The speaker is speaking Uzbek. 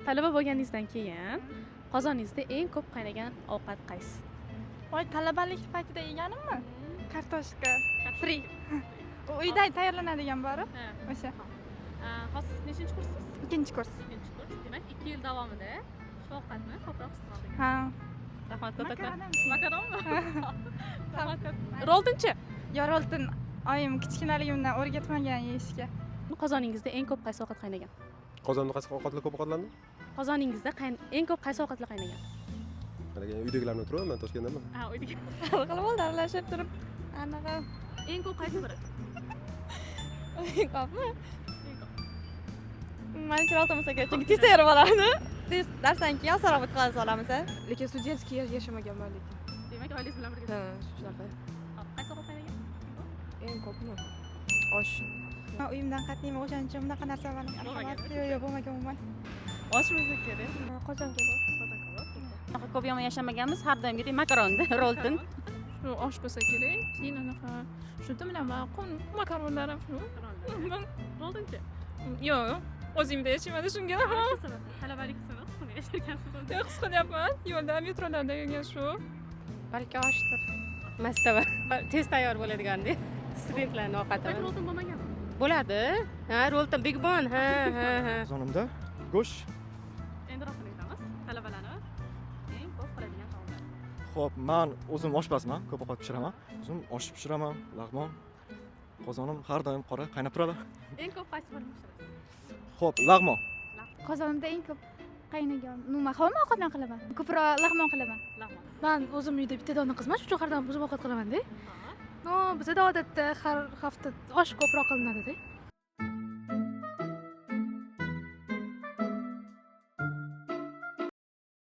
Talaba bo'lganingizdan keyin qozoningizda eng ko'p qaynagan ovqat qaysi? Voy, talabalik paytida yeganimmi? Kartoshka fri. U uyda tayyorlanadigan bori o'sha. Hozir siz nechinchi kurssiz? Ikkinchi kurs. Ikkinchi kurs. Demak, 2 yil davomida shu ovqatni ko'proq iste'mol qilgan. Ha. Rahmat kattakon. Makaron. Makaronmi? Rahmat. Roltonchi? Yo, rolton oyim kichkinaligimdan o'rgatmagan yeyishga. Qozoningizda eng ko'p qaysi ovqat qaynagan? Qozonda qaysi ovqatlar ko'p ovqatlandi? Qozoningizda eng ko'p qaysi ovqatlar qaynagan? Haligi uydagilar bilan turibman, man Toshkentdaman. Ha, uydagi. Har xil bo'ldi, aralashib turib anaqa. Eng ko'p qaysi biri? Ko'pmi? Manimcha, rolton bo'lsa kerak, chunki tez tayyor bo'ladi. Tez darsdan keyin osonroq bitqazib olamiz. Lekin студентский yashamaganman lekin. Demak, oilangiz bilan birga. Ha, shunaqa. Hop, qaysi ovqat qaynagan? Eng ko'pmi? Osh. Man uyimdan qatnayman, o'shaning uchun bunaqa narsa mani Bo'lmagan. Yo'q, bo'lmagan umuman. Osh bo'lsa kerak. Qozon kabob. Qozon kabob. Unaqa ko'p yomon yashamaganmiz, har doimgidek makaronda, rolton. Shu osh bo'lsa kerak, keyin anaqa shu dimlama, makaronlar ham shu. Roltonchi? Yo'q, o'zimda yashayman shunga. Shu sababli talabalik qismini qismini yasharkansiz unda. Yo'q, his qilyapman, yo'lda, metrolarda yurgan shu. Balki oshdir. Mastava tez tayyor bo'ladigan-da, studentlarni ovqati. Payt rolton bo'lmaganmi? Bo'ladi, ha, rolton, big bon, ha. Qozonimda go'sht. Endi rostini aytamiz, talabalarni eng ko'p qiladigan taomlar. Xo'p, man o'zim oshpazman, ko'p ovqat pishiraman. O'zim osh pishiraman, lag'mon. Qozonim har doim qora, qaynab turadi. Eng ko'p qaysi birini pishirasiz? Xo'p, lag'mon. Qozonimda eng ko'p qaynagan, ну, man hamma ovqatdan qilaman, ko'proq lag'mon qilaman. Lag'mon. Man o'zim uyda bitta dona qizman, shuning uchun har doim o'zim ovqat qilamanda. Но, bizada odatda har hafta osh ko'proq qilinadida.